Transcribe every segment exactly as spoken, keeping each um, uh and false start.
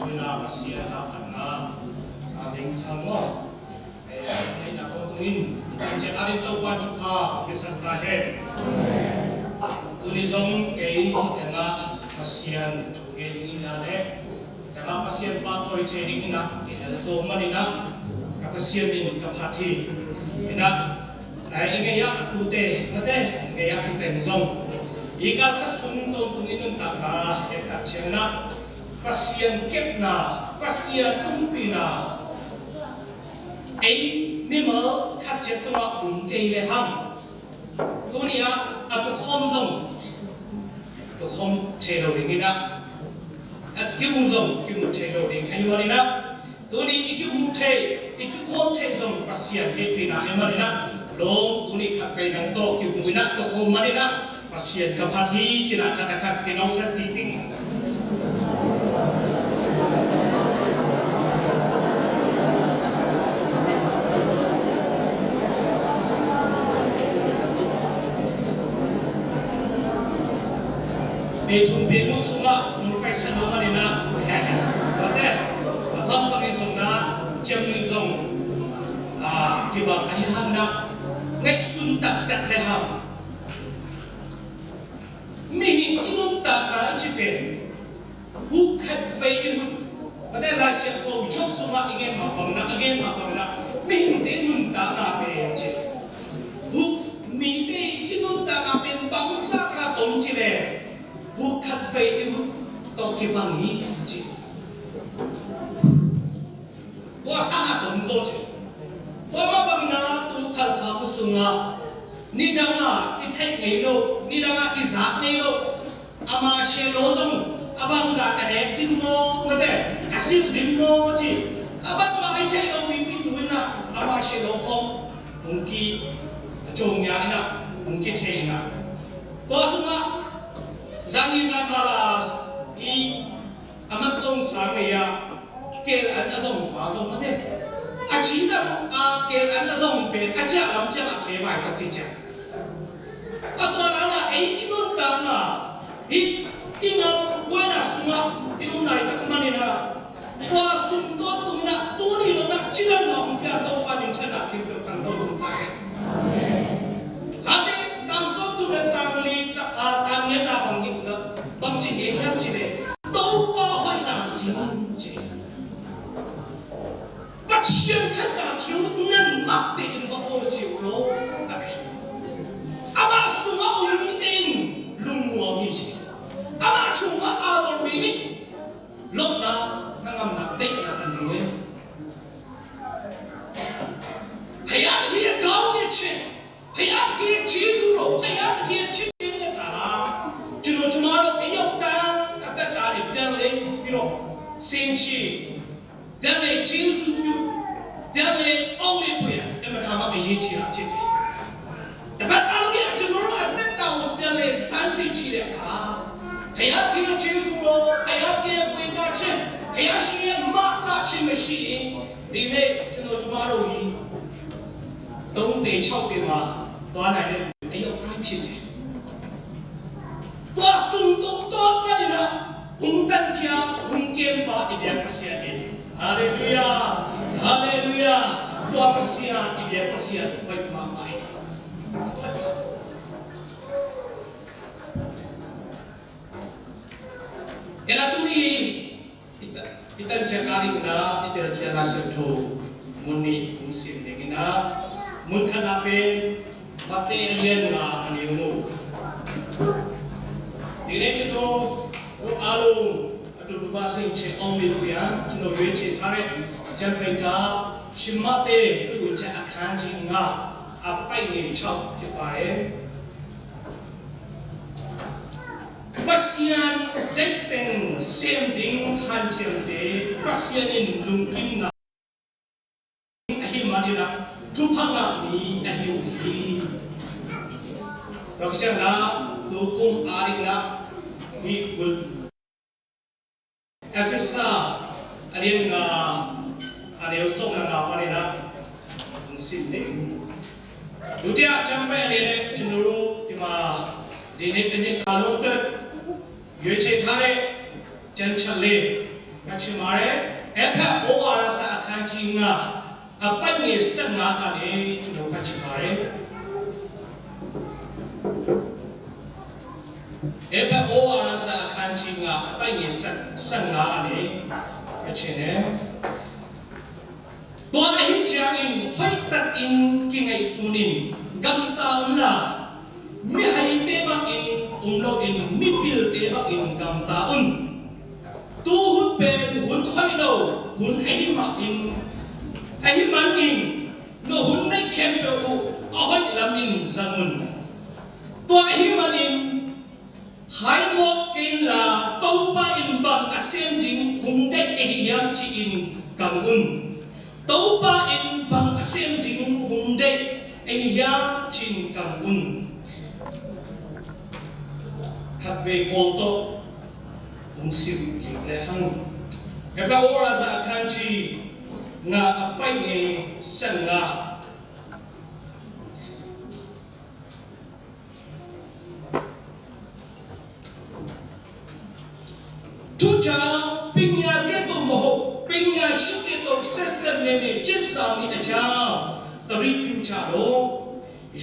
Ina Pasian a phatna a ding thang maw? Ei, a neihna ko tungin i tangciat a ding Topa thupha a piasak ta hen. Tuni zong kei hi tengah Pasian thu ngen ding ina le tengah Pasian pahtawi thei ding ina kihel zo maninah ka Pasian min ka phat hi. Inah, eh, i ngei ah a tute mate, i ngei ah a tuten zong i kal khat sung tawntung i nuntakna i et tak cianginah Pasian kepna, Pasian umpina ei mimal khat ciat tungah um kei le hang, tuni-ah a tukhawm zong tukhawm thei lo ding inah, a kimu zong kimu thei lo ding ahih maninah, tuni i kimu thei, i tukhawm thei zong Pasian hehpihna ahih maninah, lawm tuni khat kei nang tawh kimu inah tukhawm maninah Pasian ka phat hi cinah khat a khat kinawhsak ti ding. Mei thum pek uh sungah nong paisa lo maninah, wate a bang bangin zong na ciam nih zong a kibang ahi hanginah ngaihsun taktak le hang. Mihing i nuntakna i ci pen huk khat vei i hun. Mate Lai Siangtho Job sungah i gen mah bangin ah, a gen mah bangin ah mihingte i nuntakna pen ci. Huk mite i nuntakna pen bangzah taka tom ci le huk khat vei i hun tawh kibang hi ci. Tua sangah tom zo ci. Tua mah bangin ah tu khalkha uh sungah nidangah i theih ngei lo, nidangah i zak ngei lo. Ama selo zong a bang dan a nek ding maw, mate a silh ding maw ci. A bang mah i theih lo pipi tu inah ama selo khawng hong ki a cawmia inah hong kithei inah. Tua sungah zani zan mala i a mat longsa ngei-ah kel an a zong pa zong mate a cidam a kel an a zong pen a ciah lam ciangah khe bai tawh kiciah. A tua lala ei i nuntakna hih i ngam buaina sungah i um laitak maninah tua sung tawntung inah tuni lonah cidamna hong pia Topa minthanna khempeuh tang tawntung ta hen. Late tang sawmthum le tang li ca a tang ngiatna bang hi bang ci nge hiam ci le Topa hoihna sin ci. Pathian thatna cu ngan mak tein va aw ci uh law a ve. Amah sungah um mite in lungmuang hi ci. Amah chungah aa dong mi nih lawmhna, na ngamnak, deihna an nung e. Haya tati a kau nge che. Haya tati a ci zu lo. Haya tati a ci nge ta. Cino cuma lo e yau ta. Kata ta le biang le. Biro. Senchi. Biang le ci zu yu. Biang le au le puya. Ema dama e ye ci a ci. Dapat alu ya cemuru atet tau tiang le sansi cile ka. Kaya kaya Jesu lo, kaya kaya kuika cem, kaya shie masa cem shi. Dine ceno cemuru hi. Dong de chau de ma, tua nai ne ayo kai cem. Tua sung tuk tua panina hong tankhia hong kempa i biak Pasian hi. Halleluia. Halleluia. Tua Pasian i biak Pasian hoih mahmah hi. Kena tuni i tan ciat a dingina i telkhiatna siangtho mun nih hong sim dingina mun khatna pen Mate a lian nga a neu mu. Dine cino ru alu a tu duba sing che ong mi puya cino yue che tare jan pai ka shimate ku yun che a khan ji nga a pai ne chau ki pare. Pasian deih teng sem ding hanciamte Pasian in lungkimna ahi maninah thupha ngah mi ahi uh hi. Tua ciangin ah tu kum a dingin ah mi kul Efesa a lian nga a neu sawm le nga panin ah hong sim ding. Tutia ciang pai a lian eh cun ru tima dine cun hi ta lungtet yue cei tha le cian chan le ကချင်ပါတယ်။ အဖက်အိုဝါဒစာအခန်းကြီးငါး အပိုဒ်ငယ်ဆယ့်ငါးကနေ ကျွန်တော်ဖတ်ချင်ပါတယ်။ အဖက်အိုဝါဒစာအခန်းကြီးငါး အပိုဒ်ငယ်ဆယ့်ငါးကနေ ဖတ်ချင်တယ်။ Tua ahih ciangin hoihtakin kingaihsun in gamta unla, mihaite bangin um loin mipilte bangin gamta un. Tuhun pen hun hoih lo hun ahi mahin, ahi manin na hun neih khempeuh uh a hoih lamin zang un. Tua ahi manin haimawk kei inla, Topa in bang a sem ding hun deih ahi hiam ci-in kang un. Topa in bang a sem ding hun deih ahi hiam ci-in kang un. Khatvei pawl tawh hong sim kik le hang. Hebrew စာအခန်းကြီးငါး အပိုဒ်ငယ်ဆယ့်ငါး ทุกอย่างเป็นยาแก้ตัวโมโหเป็นยาชิเกโตเซเซเมเมจิตสามีอาจารย์ตรีปิญจาโล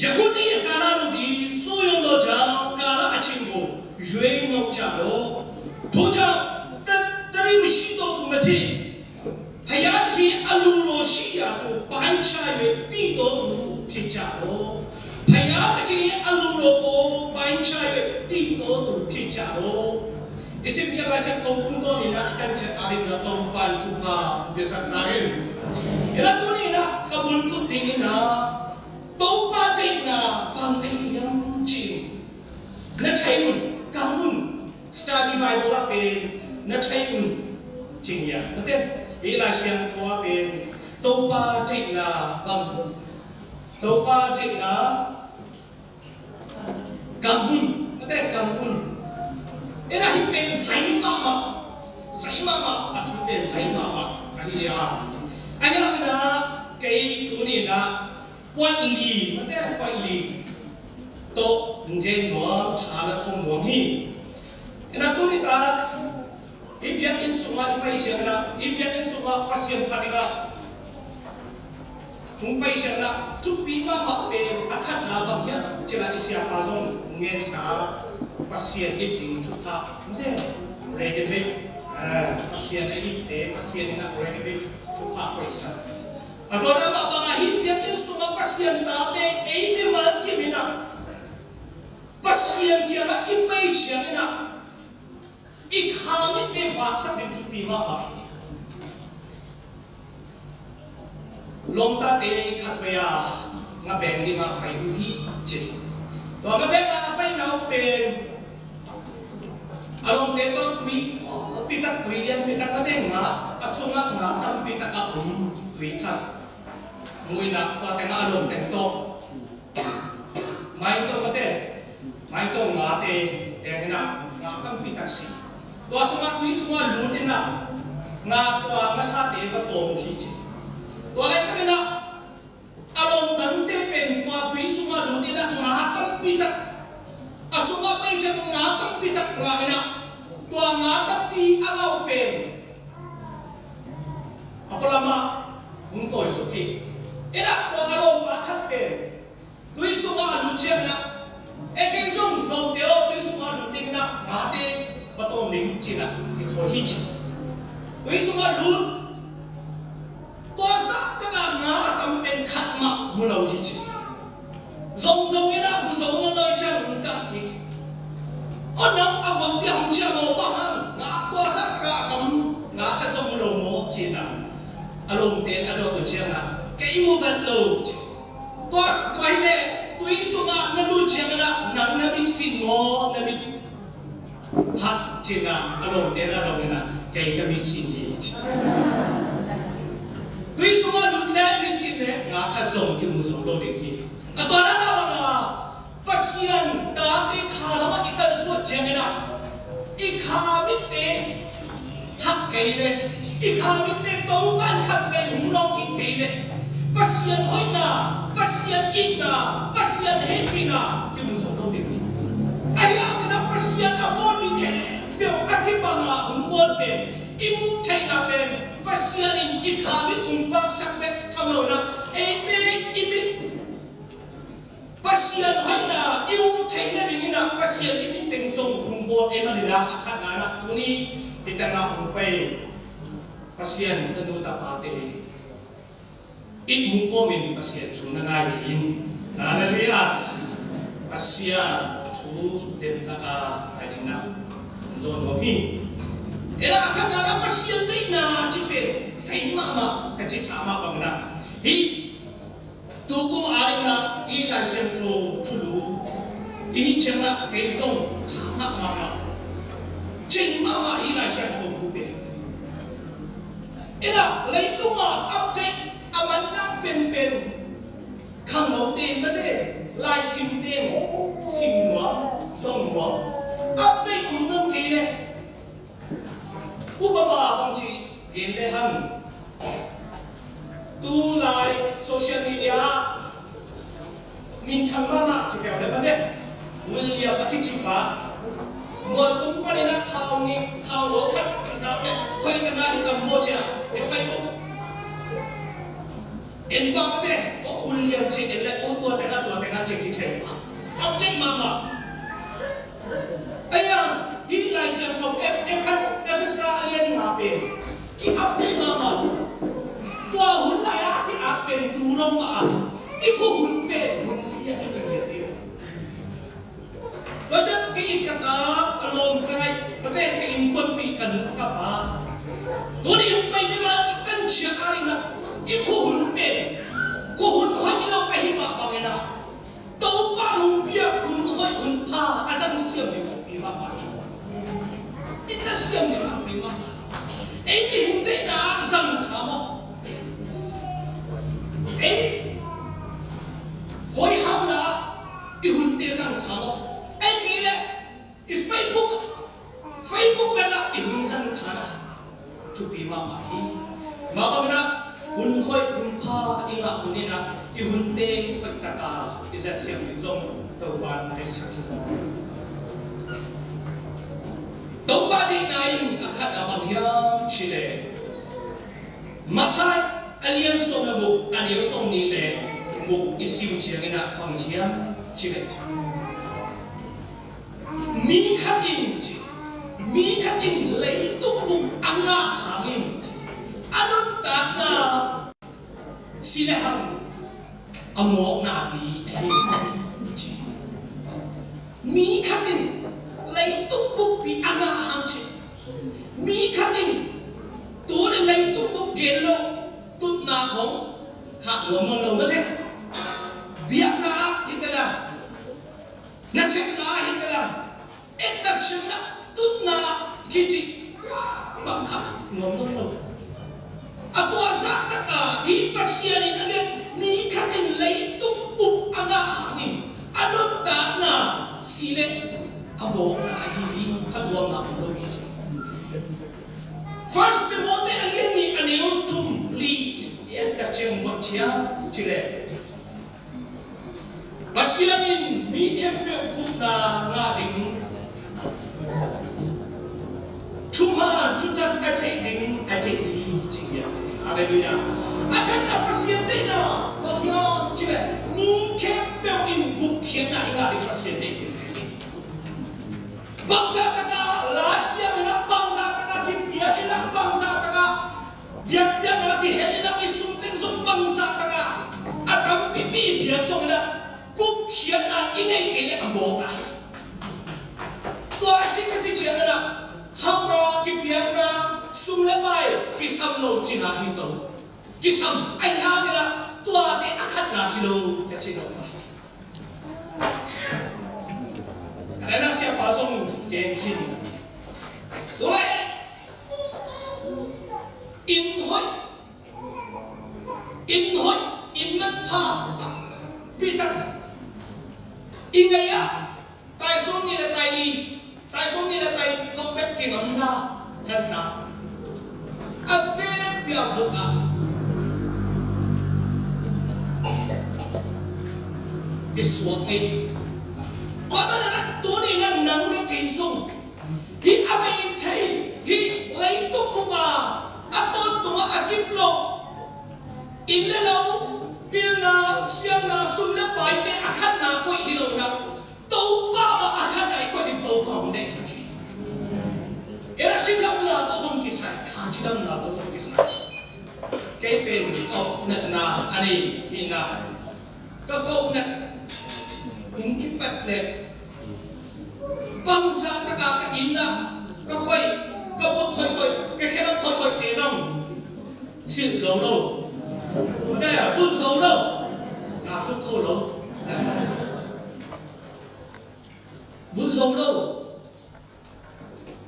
ယခုနေ့အကာလတို့သည် စိုးရိမ်သောကြောင့် ကာလအချိန်ကို ရွေးနှုတ်ကြလော့။ ထို့ကြောင့် တ-၊ တရင်းမရှိသောသူမဖြစ်၊ ဘုရားသခင်အလိုတော်ရှိရာကို ပိုင်းခြား၍ သိသောသူဖြစ်ကြလော့။ ဘုရားသခင်အလိုတော်ကို ပိုင်းခြား၍ သိသောသူဖြစ်ကြလော့။ Isim kya la chat kong kung to ni na ikan chat arin na tong pan tu pa biasa narin. Ina tu ni na kabul put ding ina Topa deihna bang ahi hiam ci-in na thei un, kang un. Study Bible ah pen na thei un cing hiam? Mate, i Lai Siangtho ah pen Topa deihna bang, Topa deihna kang un, mate, kang un. Ina hih pen zai mahmah, zai mahmah, a thu pen zai mahmah ahi a. Ahi a, ina kei tu ni na point li, mate, point li tawh hong gen nuam, tha la khong nuam hi. Ina tu ni ta i biakinn sungah i pai ciangin ah, i biakinn sungah Pasian phat dingah hong pai ciangin ah, thupi mahmah pen a khatna bang hiam cih leh i siapa zong hong gensa, Pasian it ding thupha, mate, ready made, eh, Pasian a itte, Pasian in ah ready made thupha koihsak. A tuana mah bangah hih biakinn sungah Pasian tate ei mimal kim in ah Pasian kiangah i pai ciangin ah i kha mitte vaksak ding thupi mahmah hi. Lawmtate khatvei a ngabeng dingah pai uh hi ci. Tua ngabeng a a paina uh pen a lawmte tawh tui pitak, tui lianpitak, mate, nga a sungah nga tampitak a om tui khat mu in ah tua tengah a lawmte tawh maitong, mate, maitong ngate teng in ah nga tampitak si. Tua sungah, tui sungah lut in ah nga, tua ngasate va tawm uh hi ci. Tua laitakin ah a lawm dangte pen tua tui sungah lut in ah nga tampitak, a sungah pai ciang nga tampitak nga in ah, tua nga tampi a nga uh pen a pualamah hong tawisuk hi. In ah tua a lawmpa khat pen tui sungah a lut ciangin ah, e, kei zong lawmte aw, tui sungah a lut dingin ah ngate va tawm ning ci-in ah kithawi hi ci. Tui sungah lut, tua zah takah nga a tam pen khat mah mu lo hi ci. Zongzong in ah mu zo nawn lo ciang hong kah kik. Aw, nang a guak bia hong ciah maw, bang hang, nga tua zah takah a tam nga khat zong mu lo maw ci-in ah a lawmte in a dawt uh ciangin ah, kei mu vet lo ci. Tua, tua hi leh tui sungah na lut ciangin ah nang na mit sin maw, na mit hat ci-in ah a lawmte in a dong in ah, kei ka mit sin hi ci. Tui sungah lut leh mit sin leh nga khat zong kimu zo lo ding hi. A tua na na bang a Pasian tate kha lamah i kalsuah ciangin ah i kha mitte hak kei leh, i kha mitte Topa in khatvei hong nawng kik kei leh, Pasian hoihna, Pasian itna, Pasian hehpihna kimu zo lo ding hi. Ahi hangin ah Pasian a bawl mi khempeuh a kibang a hong bawl pen i muh Kha mit um vaksak bek tham lo in ah, eite i mit Pasian hoihna i muh theih nadingin ah Pasian i mit teng zong hong bawl ahih manin ah, a khatna in ah tuni i tangah hong pai Pasian tanu tapate i muh kawmin Pasian thu na ngai kei in. Hallelujah. Pasian thu demtak a ngai dingin ah hong zawn nuam hi. Tua a khatna in ah Pasian deihna cih pen sei mahmah ka cih sa mah bangin ah, hih tu kum a dingin ah hih Lai Siangtho thulu i hih ciangin ah kei zong kha mahmah, cing mahmah hih Lai Siangtho bu pen. In ah leitung a update a manlang penpen khangnote mate, laisimte maw, sim nuam, zong nuam, update um nuam kei leh, upama bangci gen le hang, tulai social media ah minthang mahmah ci zel le mate, William a kici pa, mualtung panin ah thau nih, thau lo khat i tau le, hoih tangah hi tam maw ci a, i Facebook en bang mate, aw William ci en le, aw tua tengah, tua tengah ci kithei pa. Update mahmah. Ahi hang hih Lai Siangtho Ef-, Ef-, Efesa a lian nga pen ki-update mahmah. Tua hun lai-a ki-up pen tu dong mah a, i khuahun pen hun sia hi ci hi. Tua ciang kei in ka ta, ka lawm ka ngai, ka pen ka innkuanpih ka nu ka pa, tuni hong pai ni ma i kan ciah a dingin ah i khuahun pen khuahun hoih lo ahih mah bangin ah, Topa hong piak hun hoih hun pha a zang siam ding thupi mahmah hi. I zang siam ding thupi mahmah. Ei mihing deihna ah zang kha maw? Ei hoih hamna ah i hunte zang kha maw? Ei kei leh i Facebook, Facebook bek ah i hun zang kha na thupi mahmah hi. Mah bangin ah hun hoih hun pha i ngah hun in ah i hunte hoih taka i zat siam ding zong Topa in deihsak hi. Topa deihna in a khatna bang hiam cih leh, Matthai a lian sawm le guk, a neu sawmnih le guk i sim ciangin ah bang hiam cih leh, mi khat in ci, mi khat in leitung bup a ngah hangin a nuntakna si le hang a mawkna pi ahi ci. Mi khat in leitung buppi a ngah hang ci. Mi khat in tu le leitung bup gen lo tutna khong khah nuam nawn lo mate. Biakna ah hi ta lam, nasepna ah hi ta lam, et tak ciangin ah tutna kici mah khah nuam nawn lo. A tua zah taka hih Pasian in a gen, mi khat in leitung bup a ngah hangin a nuntakna si le a mawkna ahi hi, a duamna om lo hi ci. First Timothy a lian nih, a neu thum li i et tak ciang bang ci hiam cih leh, Pasian in mi khempeuh gupna ngah ding, thuman thutak a theih ding a deih hi ci hi. Halleluiah. A khatna Pasian deihna bang hiam cih leh, mi khempeuh in gupkhiatna i ngah ding Pasian deih hi. Bangzah taka la siam in ah, bangzah taka kipia in ah, bangzah taka biakpiakna kihel in ah, i sum teng zong bangzah taka a tampipi i piak zong in ah, gupkhiatna i neih kei leh a mawkna hi. Tua a cih ka cih ciangin ah, hauhna kipiakna, sum le pai kisam lo cihna hi to. Kisam ahi hangin ah tuate a khatna hi lo ka cih lo. Ka daina siapa zong gen khin. Tua lai inn hoih, inn hoih, inn manpha tampi tak i ngei ah, tai sawmnih le tai li, tai sawmnih le tai li kong bek kingamna khat na a vekpi a vut ah kisuak ngei. Tua manin ah tuni in ah nang le kei zong hih a bei thei, hih leitung bup a, a tawntungah a kip lo, Inn le lo, pilna, siamna, sum le paite a khatna koih hi lo in ah, Topa mah a khatna i koih ding Topa hong deihsak hi. Inn ah cidamna tawh zong kisai, kha cidamna tawh zong kisai. Kei pen ka kohnatna a nei hi in ah, ka kohnat hong kipat leh bangzah taka ka inn ah ka koih, ka but hoihhoih, ka khedap hoihhoihte zong silh zo lo. Mate, but zo lo. A suk kho lo. But zo lo.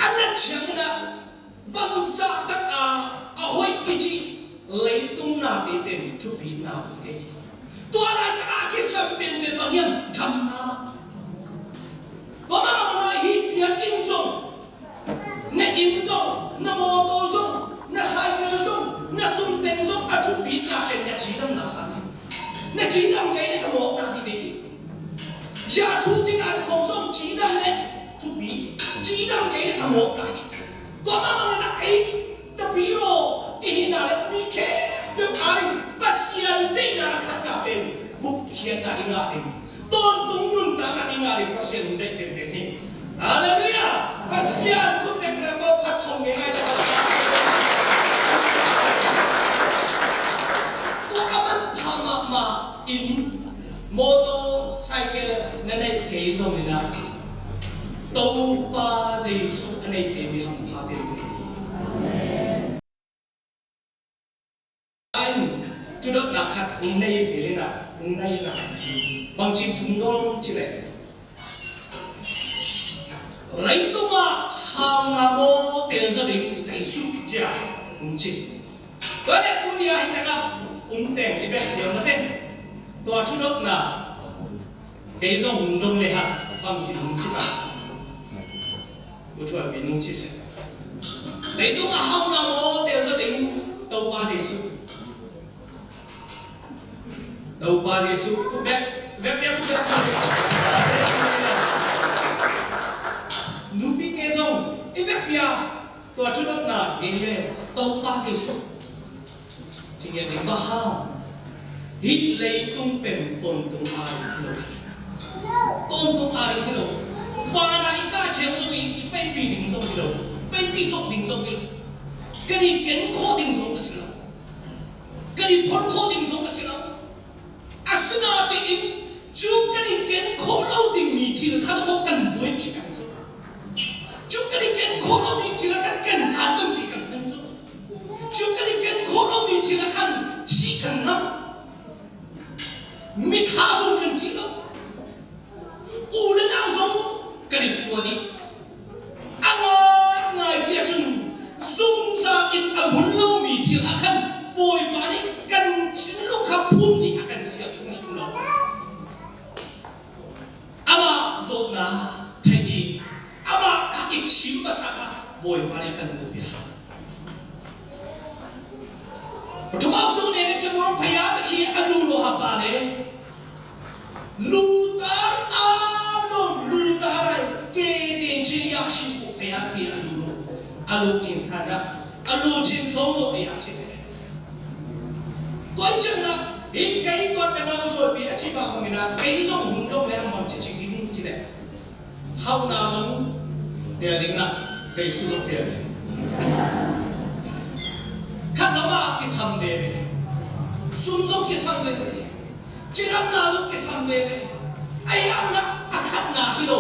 A na ciangin ah bangzah taka a hoih i cih leitung nate pen thupina om kei hi. Tua laitak a kisam penpen bang hiam? Damna. Tua mah bangin ah hih biakinn zong, na inn zong, na mawtaw zong, na cycle zong, na sum teng zong a thupina pen na cidamna kha hi. Na cidam kei leh a mawkna hi ve hi. Zia thu cikan khong zong cidam leh thupi, cidam kei leh a mawkna hi. Tua mah bangin ah ei Tapidaw i hihna leh mi khempeuh a ding Pasian deihna a khatna pen gupkhiatna i ngah ding, tawntung nuntakna i ngah ding Pasian hong deih penpen hi. Halleluiah! Pasian khut bek na tawh phat khong ngei ngai leh tua a manpha mahmah inn, mawtaw, cycle na neih kei zongin ah Topa Jesu a neite mi hampha penpen hi. Thudotna khat hong nei zel in ah, hong nei in ah, bangci thum dong ci leh, leitungah hauhna maw telzaw ding Jesu ci a hong ci. Tua leh tuni a hih tengah hong teng i vek diam mate. Tua thudotna kei zong hong dong le hang bangci hong ci ta. Uthuapi nong ci seh. Leitungah hauhna maw telzaw ding Topa Jesu. Topa Jesu, khut bek, vekpi a khut bek. Nupite zong i vekpi a tua thudotna gen le Topa Jesu. Ci ngiat ding bang hang. Hih leitung pen tawntung a ding hi lo hi. Tawntung a ding hi lo. Van ah i kah ciang zong i, i peipi ding zong hi lo. Peipi zong ding zong hi lo. Ka ding ken khawh ding zong ka si lo. Ka ding phon khawh ding zong ka si lo. A sinapi in cu ka ding ken khawh lo ding mi thil khat a kawk kan buaipi kan zong. Cu ka ding ken khawh lo mi thil a kan ken caan tampi kan ken zong. Cu ka ding ken khawh lo mi thil a kan thih kan ngam. Mitha zong kan thih lo. U le nau zong kan i suan i a ngaingai pi a cun zungzal in a mun lo mi thil a kan Bawipa nih kan thinlung kha phum dih a kan siam thung him lo. Amah dawtna theih i amah kha i thim masa kha Bawipa nih a kan duh pia. Pathum a sung nen cun phaya takhi a lu lo hapa le lutar a lo lutar ai ke te ci yak shi ko phaya takhi a lu lo a lu insan a a lu chin so lo a yak ci te. Tua in chan na hi kei tua tengah u chuapi a ci pa kong ina kei zong hung dong le a mang ci ci ging ci le. Hauhna zong tel ding na, Jesu zong tel ding. Khat lo mah kisam veve. Sum zong kisam veve. Cidamna zong kisam veve. Ahi hangin a khatna hi lo.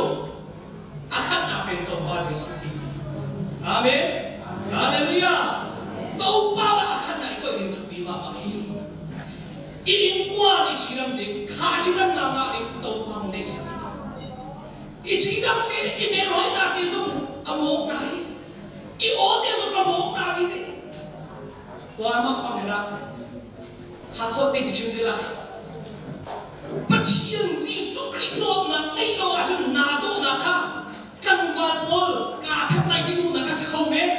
A khatna pen Topa Jesu hi. Amen. Halleluiah. Topa mah a khatna i koih ding thupi mahmah hi. I innkuan i cidam ding, kha cidamna ngah ding Topa hong deihsak hi. I cidam kei le i melhoihnate zong a mawkna hi. I awte zong a mawkna hi ve. Tua mah bang hi na, hakholh teng cing dih lai. Pathian Jesuh Khrih dawtna ngei lo ahcun na dawtna kha tlangval pawl kaa that lai tiduhnak a si kho men.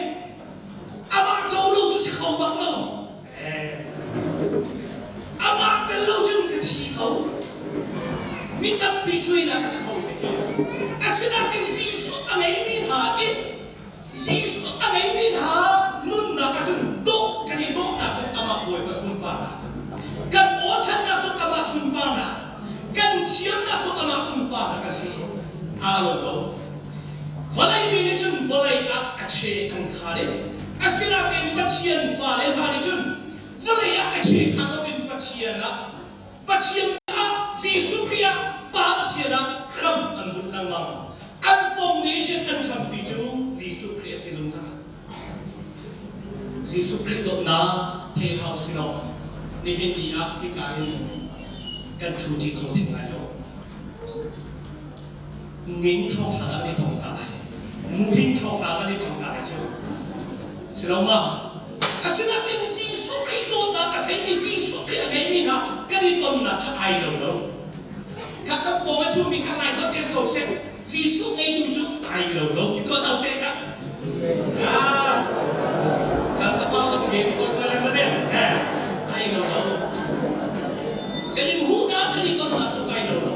Amah co lo cu si kho bak lo. Amah tel lo cun ka thi ko. Mi tampi cuinak a si kho ve. Asinain Jesuh a ngeimi hna in, Jesuh a ngeimi hna nunnak ahcun dawh kan i dawhnak zong amah Bawipa sunparnak. a lo lo. Vawlei mi nih cun vawlei ah a che an kha ding. Asinain Pathian fale hna nih cun vawlei ah a che kha loin Pathian ah, Pathian ah, Jesuh Khrih ah, Pa Pathian ah hram an bunh lengmang. An foundation, an ṭhanpi cu Jesuh Khrih a si zungzal. Jesuh Khrih dawtnak thei hau si law, nihin ni ah hika hin kan thu ṭi kho ding ngai lo. Ngin thawk hlan ah ni tong ta lai. Muhin thawk hlan ah ni tong ta lai cu. Si lo ma. Asinain Jesuh Khrih dawtnak a theimi, Jesuh Khrih a ngeimi hna kan i tonnak cu ai lo lo. Kha kan pawng a ṭhumi kha ngai kho te ko seh. Jesuh ngeitu cu ai lo lo. Kituah hna seh kha. Ah. Kan kha pau zong ngei ko ko lam ma te. Eh. Ai lo lo. Kan i huhnak, kan i tonnak cu ai lo lo.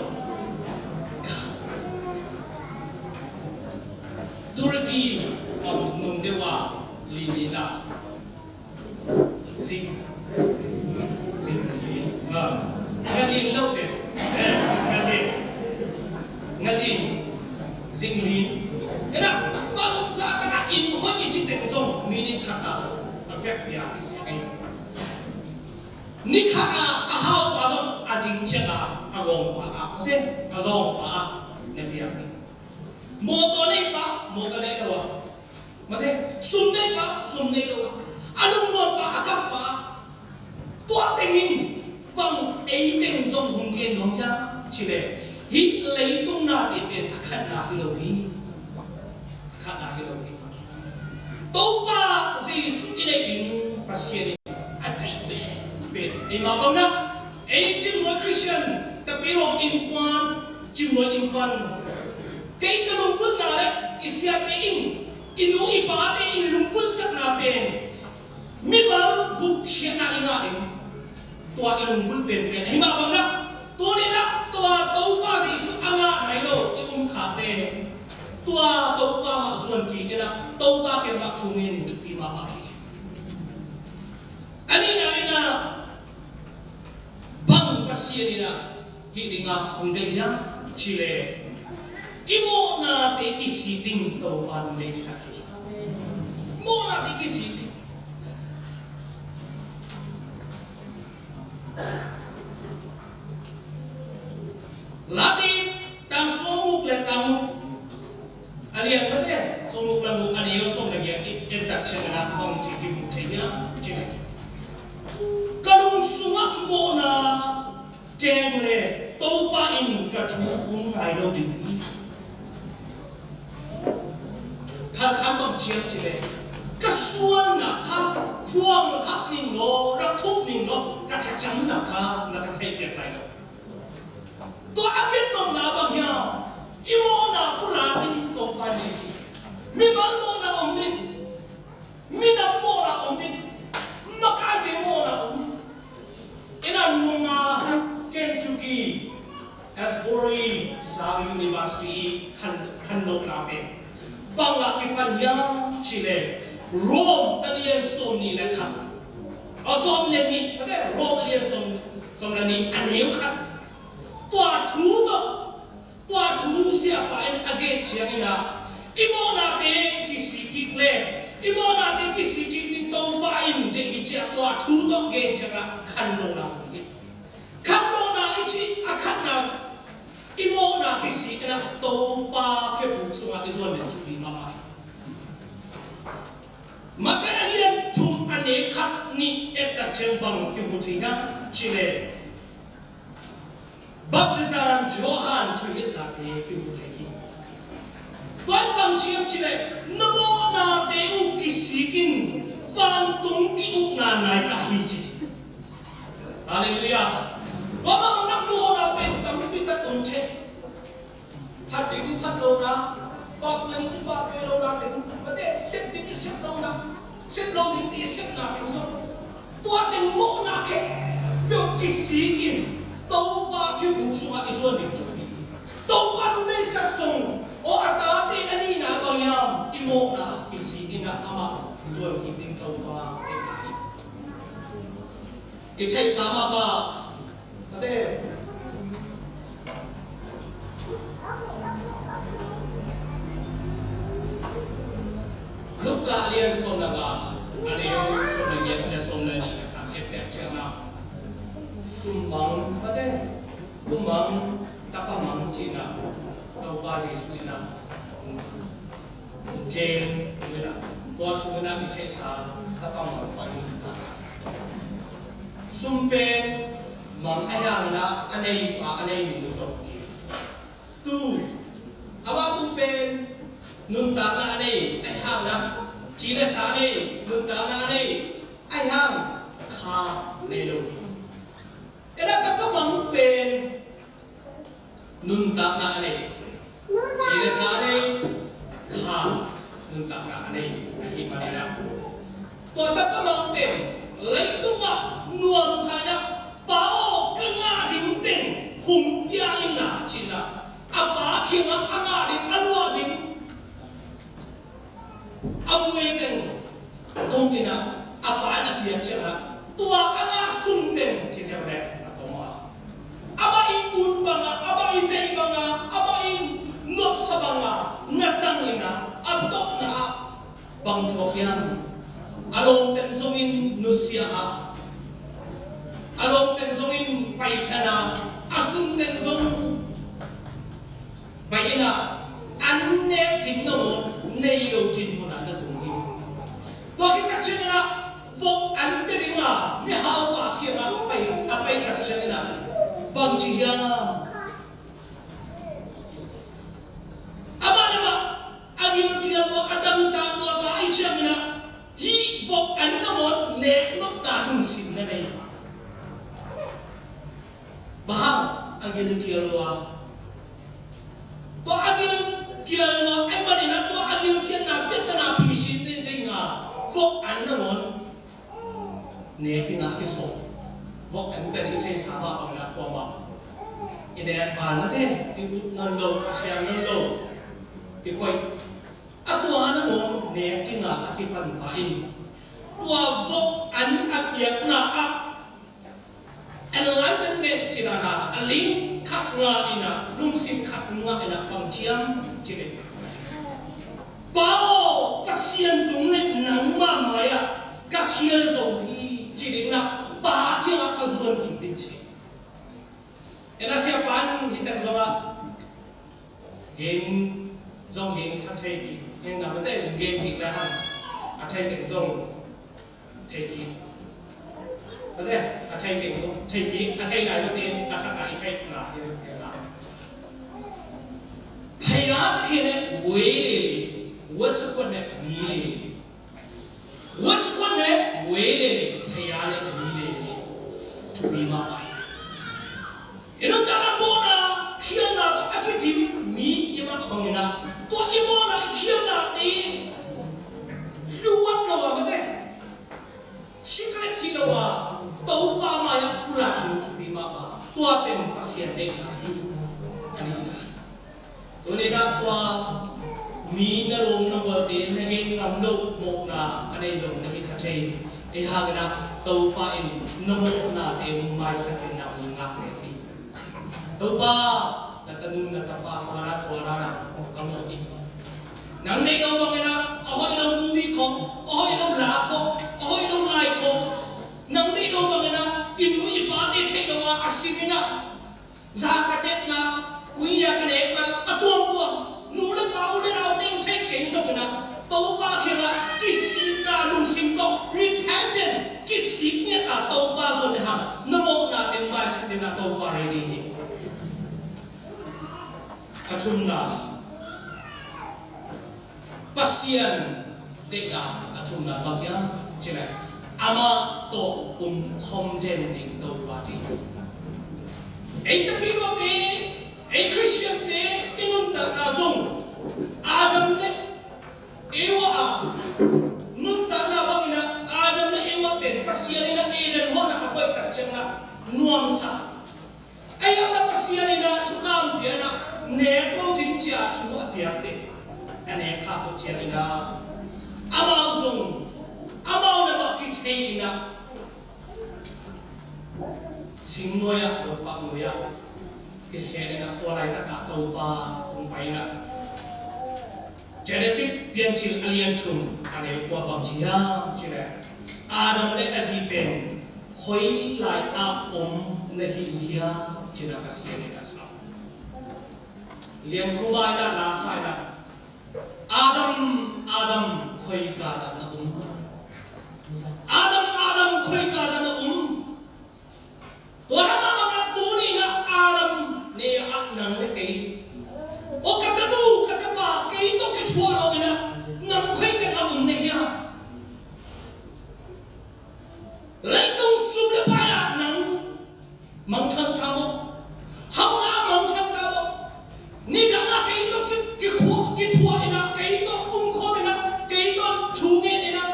Turkey, um, nung deuh ah lili la. Zing. Zing lin. Ah. Nga lin lo te. Eh, nga lin. Nga lin. Zing lin. Ena, bangzah takah inn hoih i ci teng zong minute khat ah a vekpi a kisia kei. Ni khat ah a haupa zong a zing ciang ah a gawngpa ah, a zawngpa ah na piak ding. Mawtaw nei pa, mawtaw nei lo ah. Mate, sum nei pa, sum nei lo ah. A lungmuan pa, a kap pa ah. Tua tengin bang ei teng zong hong gen nuam hiam cih leh, hih leitung nate pen a khatna hi lo hi. A khatna hi lo hi. Topa Jesuh i neih ding Pasian in a deih pen, pen. Eimah bang na, ei Cingmual Christian, Tapirawng innkuan, Cingmual innkuan. Kei ka lunggulhna le i siate in, i nu i pate in lunggulhsakna pen mimal gupkhiatna i ngah ding. Tua i lunggulh penpen ahi mah bang dah, tuni dah tua Topa Jesuh a ngah nai lo i um khak le, tua Topa mah zuan kik in ah, Topa kiangah thu ngen in thupi mahmah hi. A nihna in ah, bang Pasian in ah hih dingah hong deih hiam cih leh, i mawhnate kisik ding Topa in deihsak hi. Mawhnate kisik ding. Late tang sawmguk le tang guk a lian mate, sawmguk le guk a neu sawm le giat i en tak ciangin ah bang ci kimu thei hiam cih leh, ka lung sungah mawhna keng le Topa in ka thu hong ngai lo ding hi. Khalkhan bang ciam cih leh, ka sualnak kha phuang hak ning law, rak thup ning law, ka thlacamnak kha na ka theihpiak lai lo. Tua a gen nopna bang hiam? I mawhna pulak ding Topa nei hi. Mimal mawhna om ding. Minam mawhna om ding, makaite mawhna om ding. Ina nunga Kentucky, Asbury, Islam University khan, khanlohna pen bangah kipan hiam cih leh, Rome a lian sawm nih le khat. A sawm le nih, mate, Rome a lian sawm, sawm le nih a neu khat. Tua thu tawh Tua thu siapa in a gen ciangin ah, i mawhnate kisik kik le, i mawhnate kisik kik ding Topa in deih hi ci-a tua thu tawh gen ciangin ah khanlawhna hi. Khanlawhna i cih a khatna, i mawhna kisik in ah Topa khuapuk sungah i zuan ding thupi mahmah hi. Mate a lian thum a neu khat nih et tak ciang bang kimu thei hiam cih leh, Baptism Johan thuhilhnate kimu thei hi. Tua in bang ci hiam cih leh, na mawhnate uh kisik in vantung ki-ukna nai ta hi ci. Halleluiah. Tua mah bang na mawhna pen tampi tak om thei. Phat ding i phat lohna, pahpui ding i pahpui lohna teng, mate, sep ding i sep lohna, sep lo ding i sepna teng zong, tua teng mawhna khempeuh kisik in Topa khuapuk sungah i zuan ding thupi. Topa nung deihsak zong, aw, a tate a nihna bang hiam, i mawhna kisik in ah amah zuan kik ding Topa deihna hi. I theihsa mahmah. Mate. Sawm le nih a khat et pek ciangin ah, sum mang, mate, kum mang, tapa mang ci-in ah, Topa Jesuh in ah gen in ah, tua sung in ah i theihsa tapa mang pah in ah, sum pen mang ahih hangin ah a neipa, a neinu zong kik. Tu, amah tu pen nuntakna a nei ahih hangin ah, ci le sa a nei, nuntakna a nei ahih hang kha nei lo. Ena tapa mang pen nuntakna a nei, ci le sa a nei, kha nuntakna a nei ahih manin ah, tua tapa mang pen leitungah nuamsa in ah, Pa aw, ka ngah ding teng hong pia in la, ci-in ah a pa kiangah a ngah ding, a luah ding, a muh teng tong in ah a pa in a piak ciangin ah, tua a ngah sum teng ci ciang leh a tong a, amah i ut bangah, amah i deih bangah, amah i nopsa bangah na zang in ah, a tokna ah bang thuak hiam? A lawmten zongin nusia a, a lawmten zongin paisan a, a sumten zong baih in ah, an nek ding nangawn nei lo dinmun ah na tung hi. Tua khit tak ciangin ah vok an pia ding a mihaupa kiangah a pai, a pai tak ciangin ah bang ci hiam? Amah le amah a gilkial lua, a damtak lua pa ahih ciangin ah, hih vok an nangawn nek nopna lungsim na nei. Bang hang? A gilkial lua. Tua a gilkial lua ahih manin ah, tua a gilkialna biakna phisin ding a vok an nangawn nek dingah a kisawm. Vok an pen i theihsa mah bangin ah kuamah i nek val mate, i ut nawn lo, a siang nawn lo, i koih. A tua nangawn nek dingah a kipan pa in, tua vok an a piakna ah enlightenment ci-in ah, a ling khat ngah in ah, lungsim khat ngah in ah bang ci hiam cih leh, Pa aw, Pasian tung le nangmah mai-ah ka khial zo hi, ci ding in ah Pa kiangah ka zuan kik ding ci. Ena siapa in hih teng zongah gen zong gen kha thei kik, gen na mate gen kik le hang a thei teng zong thei kik. Mate a thei teng zong thei kik, a thei nai lo teng a thak nai thei na hi na. Phaya ta khe ne wei le le, wa sa kwan ne mi le le. Wa sa kwan ne wei le le, phaya le mi le le. Thupi mah pai. I nuntakna mawhna khialna tawh a kidim mi i mah bangin ah, tua i mawhna i khialnate luat lo a mate, secret hi lo a, Topa mai-ah pulak ding thupi mahmah. Tua pen Pasian deihna hi. A nihna, tuni-in ah tua mi na lawm na gualte na gen ngam loh mawhna a nei zong na hi kha thei. Ei hangin ah Topa in na mawhnate hong maisak in na hong ngak leh hi. Topa, na tanu na tapa tua dan tua dan ah ka mawh hi. Nang deih lo bangin ah a hoih lo movie khawng, a hoih lo la khawng, a hoih lo lai khawng, nang deih lo bangin ah i nu i pate theih lo a a sim in ah, za ka tepna, ui a ka nekna, a tuamtuam, nu le pa, u le naute in theih kei zongin ah, Topa kiangah kisikna lungsim tawh, repentance, kisik ngiat a Topa zuan le hang na mawhnate maisak dingin ah Topa ready hi. A thumna, Pasian deihna a thumna bang hiam cih leh, amah tawh um khawm den ding Topa deih. Ei tapidaw te, ei Khristian te i nuntakna zong Adam le Eva a nuntakna bangin ah, Adam le Eva pen Pasian in ah Eden huan ah a koih tak ciangin ah nuamsa. Ahi hangin ah Pasian in ah thukham pia in ah nek lo ding ci-a thu a piak pen a nek khak lo ciangin ah, amau zong amau le amau kithei in ah, singnuai ah, lawmpa nuai ah kisel in ah, tua laitak ah Topa hong pai in ah, Genesis Piancil a lian thum a neu kua bang ci hiam cih leh, Adam le a zi pen koi lai-ah om na hi uh hiam, ci-in ah Pasian in a sap. Lian Khuma in ah, la sa in ah, "Adam, Adam, koi kah dah na om? Adam, Adam, koi kah dah na om?" Tua lam a bangah tuni-in ah Adam, ne-ah nang le kei, aw ka tanu, ka tapa, kei tawh kithuah lo-in ah nang koi tengah om na hiam? Leitung sum le pai-ah nang mangthang ta maw? Hauhna mangthang ta maw? Nidangah kei tawh ki, kithuah, kithuah-in ah, kei tawh omkhawm-in ah, kei tawh thu ngen-in ah,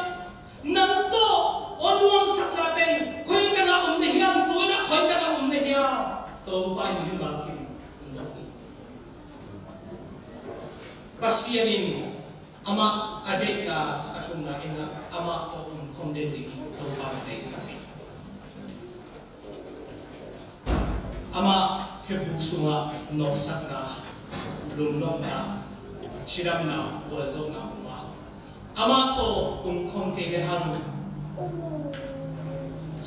nang tawh aw nuamsakna teng koi tengah om na hiam? Tu-in ah koi tengah om na hiam? Topa in mimal kim hong dong hi. Pasian in amah a deihna a thumna in ah amah tawh omkhawm den ding Topa in deihsak hi. Amah khebu sungah nopsakna, lungnopna, cidamna, gualzawhna om a, amah tawh omkhawm kei le hang.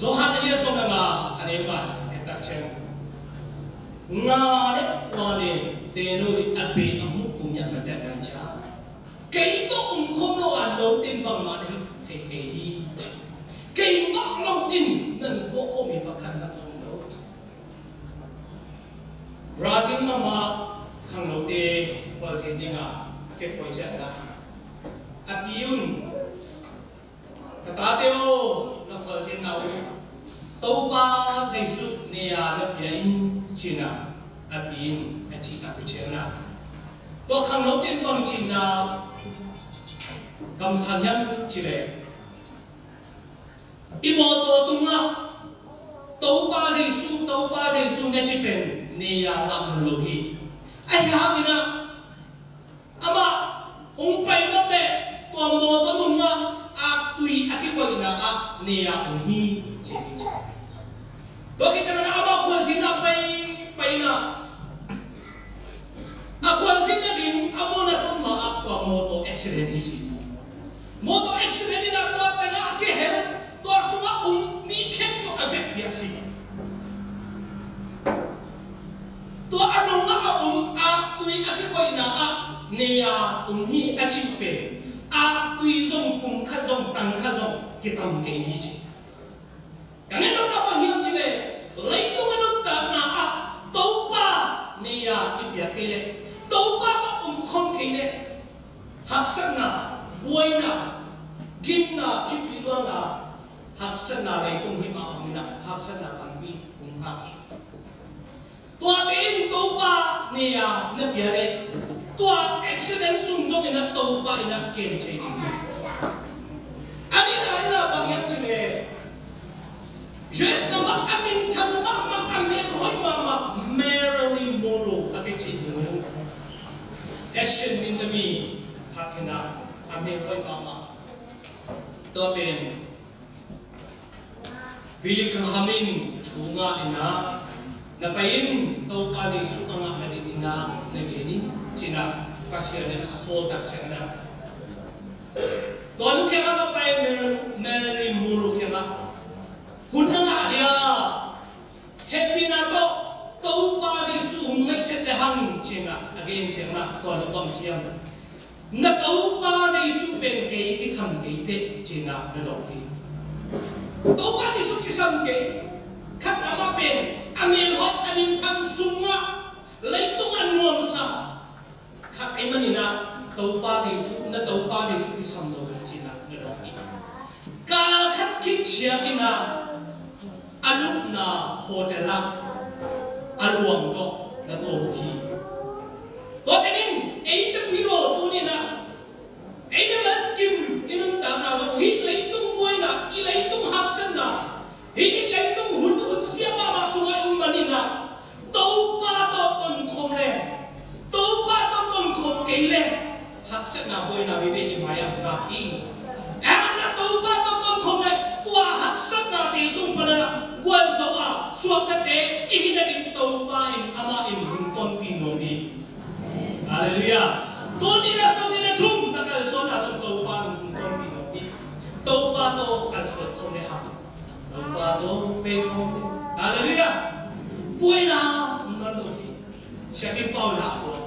Johan a lian sawm le nga, a neu nga, et tak ciang, nga le kua le tenu le a be a muk kum yat man dek nang cia. Kei tawh omkhawm lo a note in bangmah na hi thei kei hi. Keimah lo in nan tuah khawm mi pakhat na om lo. Brazil mama khangnote khualzin dingah a kekhuai ciangin ah a pi un, "Ka tate aw, na khualzinna uh Topa Jesuh ne-a na pia in," ci-in ah a pi in a cih tak uh ciangin ah, tua khangnote in bang ci-in ah kamsang hiam cih leh, "I mawtaw tungah Topa Jesuh, Topa Jesuh na ci pen ne-a ngah nawn lo hi. Ahi hangin ah amah hong pai ngap leh tua mawtaw nungah aktui a kikoihna ah ne-a om hi," ci hi. Tua khit ciangin ah amah khualzinna pai, pai in ah a khualzin nading a muhna tun ma-ah tua mawtaw accident hi ci. Mawtaw accident in ah tua tengah a kihel, tua sungah om mi khempeuh a zek piak si. Tua a nungah a om aktui a kikoihna ah ne-a om hi a cih pen aktui zong pumkhat zong tangkhat zong kitam kei hi ci. Ka ngetna bang hiam cih leh, leitung i nuntakna ah Topa ne-a i piak kei leh, Topa tawh omkhawm kei leh, haksatna, buaina, gimna, khitui luanna, haksatna leitung hi mah hangin ah haksatna tampi hong khak hi. Tuate in Topa ne-a na pia leh tua accident sung zongin ah Topa in ah kem thei ding hi. A nihna in ah bang hiam cih leh, U S nam ah a minthang mahmah, a melhoih mahmah Marilyn Monroe a kici nu, Asian minthang mi khat hi-in ah a melhoih mahmah. Tua pen Billy Graham in thu ngah in ah, "Na pai in, Topa Jesuh a ngah nading in ah na gen in," ci-in ah Pasian in a sawl tak ciangin ah, tua nu kiangah va pai, Marilyn, Marilyn Monroe kiangah, "Hun na ngah dia, hehpihna tawh Topa Jesuh hong ngaihsiat le hang," ci-in ah a gen ciangin ah tua nu bang ci hiam? "Na Topa Jesuh pen kei kisam kei teh," ci-in ah na dawng hi. Topa Jesuh kisam kei. Khat amah pen a melhoih, a minthang sungah leitung a nuamsa khat ahih manin ah Topa Jesuh, "Na Topa Jesuh kisam lo," ci-in ah na dawng hi. Kal khat khit ciangin ah a lupna hotel ah a luang tawh na tawm uh hi. Tua tengin ei Tedim aw, tuni-in ah ei Tedim kim i nuntakna zong hih leitung buaina, i leitung haksatna, hih leitung hun, hun siam mahmah sungah i om manin ah Topa tawh tonkhawm le Topa tawh tonkhawm kei le haksatna buaina vive i mai-ah hong ngak hi. Ahi hangin ah Topa tawh tonkhawm le tua haksatnate sung panin ah gualzo a suaktate i hih nading Topa in, amah in hong tonpih nuam hi. Halleluiah. Tuni na sawm nih le thum na kalsuanna zong Topa in hong tonpih nuam hi. Topa tawh kalsuan Topa tawh pei khawm ding. Halleluiah. Buaina om nawn lo hi. Siakimpau lah a buai.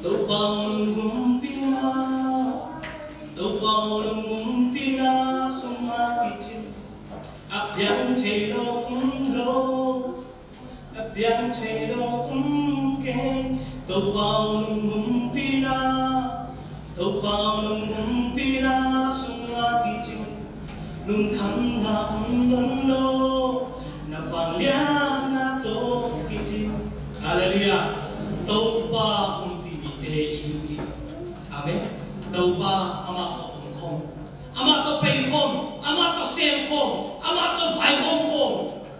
Topa aw nong humpina, Topa aw nong humpina sungah kicing. A piang thei lo om lo, a piang thei lo om kei. Topa aw nong humpina, Topa aw nong humpina sungah kicing. Lungkhamna om nawn lo, na vanglianna tawh kicing. Halleluiah. Topa humpimi te i hi uh hi. Amen. Topa amah tawh om khawm, amah tawh pei khawm, amah tawh sem khawm, amah tawh vaihawm khawm,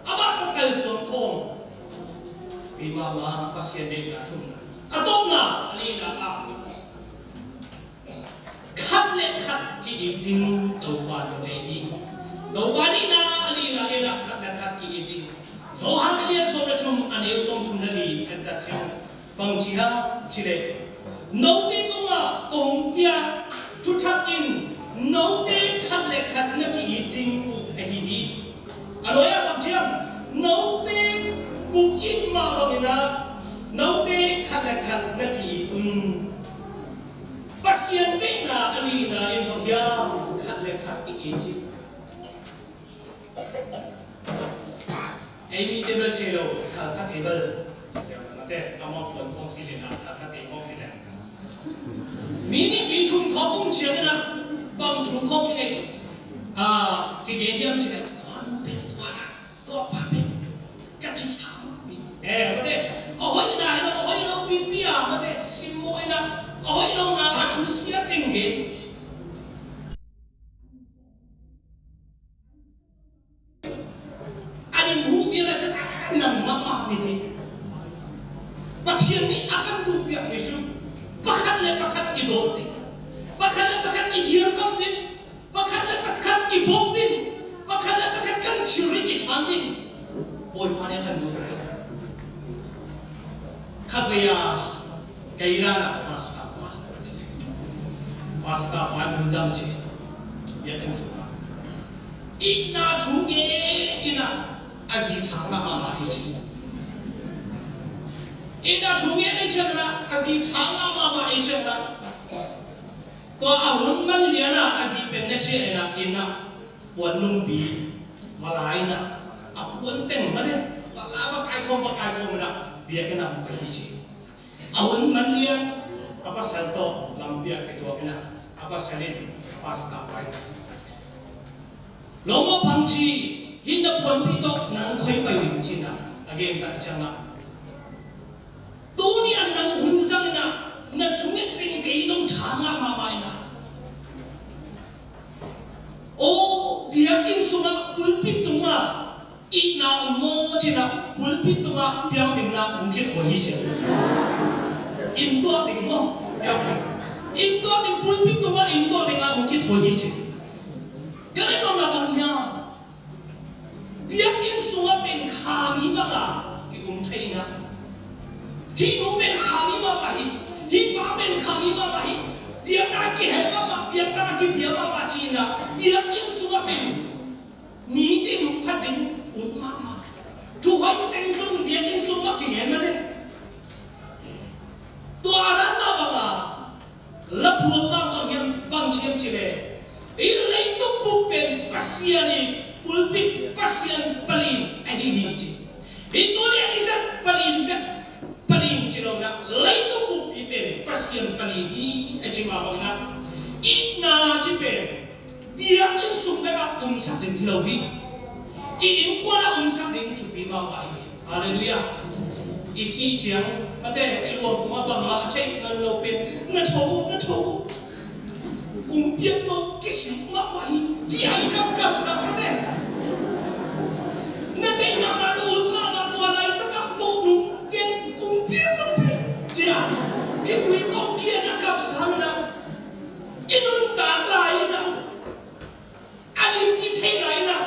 amah tawh kalsuan khawm. Pi mahmah Pasian deihna thumna. A tawpna, a lina ah, khat le khat ki-it ding Topa nong deih hi. Topa deihna a lina ah khat le khat ki-it ding. Johan a lian sawm le thum, a neu sawmthum le li, a tak ciang bang ci hiam cih leh, note tungah kong piak thu thak in note khat le khat na ki-it ding uh ahi hi. A nuai-ah bang ci hiam, note kong it mah bangin ah note khat le khat na ki-it un. Pasian deihna a lina in bang hiam, khat le khat ki-it hi. Ei mite bel thei lo, khat khat ei bel. Mate, amau puan khawng si leh na, khat khat ei khawng si leh. Mi nih mi thum khawng um ciangin ah, bang thum khawng ki ngei, ah, ki gen hiam cih leh, tua nu pen tua na, tua pa pen ka ci sa. Eh, mate, a hoih na hi lo, a hoih lo pipi a, mate, simmawh in ah, a hoih lo na, a thusia teng gen. A din hu vial a ciang a nang mahmah ni hi. Pathian nih a kan duhpiak hi cu. Pakhat le pakhat i dawt ding. Pakhat le pakhat i dirkamh ding. Pakhat le pakhat i bawm ding. Pakhat le pakhat kan thilri i chan ding. Bawipa nih a kan duhpiak. Khatvei a Kei ran ah pastor pa, pastor pa nunzang ci. Biakinn sungah itna thu ngen in ah a zi thang ngah mahmah hi ci. Itna thu ngen in ciang ah a zi thang ngah mahmah hi ciang ah, tua a hun man lian ah a zi pen na ciah in ah, inn ah puan lungpi va la in ah, a puan teng mah le va la, va kaikhawm, va kaikhawm in ah biakinn ah hong pai hi ci. A hun man lian, a pasal tawh lampi ah kituak in ah, a pasal in pastor pa in, "Lawm aw Pang Ci, hih na puanpi tawh nang koi pai ding," ci in ah a gen tak ciang ah, "Tuni a nang hun zang in ah na thunget teng kei zong thang ngah mahmah in ah, aw, biakinn sungah pulpit tungah itna um maw?" ci in ah pulpit tungah piang ding in ah hong kithawi hi ci. Inn tuak ding maw? Piang ding. Inn tuak ding, pulpit tungah inn tuak ding ah hong kithawi hi ci. Ka leh kong a bang hiam? Biakinn sungah pen kha mi bangah ki-um thei in ah, hih nu pen kha mi mahmah hi, hih pa pen kha mi mahmah hi, biakna kihel mahmah, biakna kibia mahmah ci in ah biakinn sungah pen mite nungkhat ding ut mahmah. Thuhoih teng zong biakinn sungah kingen mah ne. Tua ran mah bangah laphuak bang bang hiam, bang hiam ci leh, i leitung bup pen Pasian i pulpit, Pasian palin ahi hi ci. I tuni a i zat palin bek palin ci lo in ah, leitung buppi pen Pasian palin hi a ci mah bang in ah, itna ci pen biakinn sung bek ah umsak ding hi lo hi. I innkuan ah umsak ding thupi mahmah hi. Halleluiah. I sih ciang, mate, i luang kungah bangmah a theih nawn lo pen, "Na tho, na tho. Kong piak lo, kisik mahmah hi," ci a i kapkap sa, mate. Na deih mahmah, na ut mahmah, tua laitak ah moh nung gen, "Kong piak lo pen," ci a kipui kong kian a kapsa in ah, i nuntak lai in ah, a lim i theih lai in ah,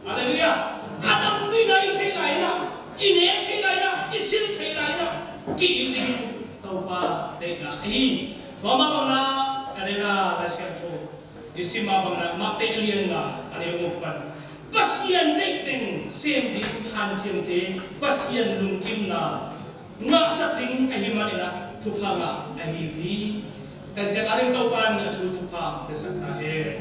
halleluiah, a namtuina i theih lai in ah, i nek theih lai in ah, i silh theih lai in ah, ki-it ding Topa deihna ahi. Tua mah bang in ah, ka deihna Lai Siangtho I sim a bangin ah Mate a lian nga a neu guk pan, Pasian deih teng sem ding hanciamte Pasian lungkimna ngahsak ding ahih manin ah thupha ngah ahi hi. Kan ciang a ding Topa in a thu thupha piasak ta hen.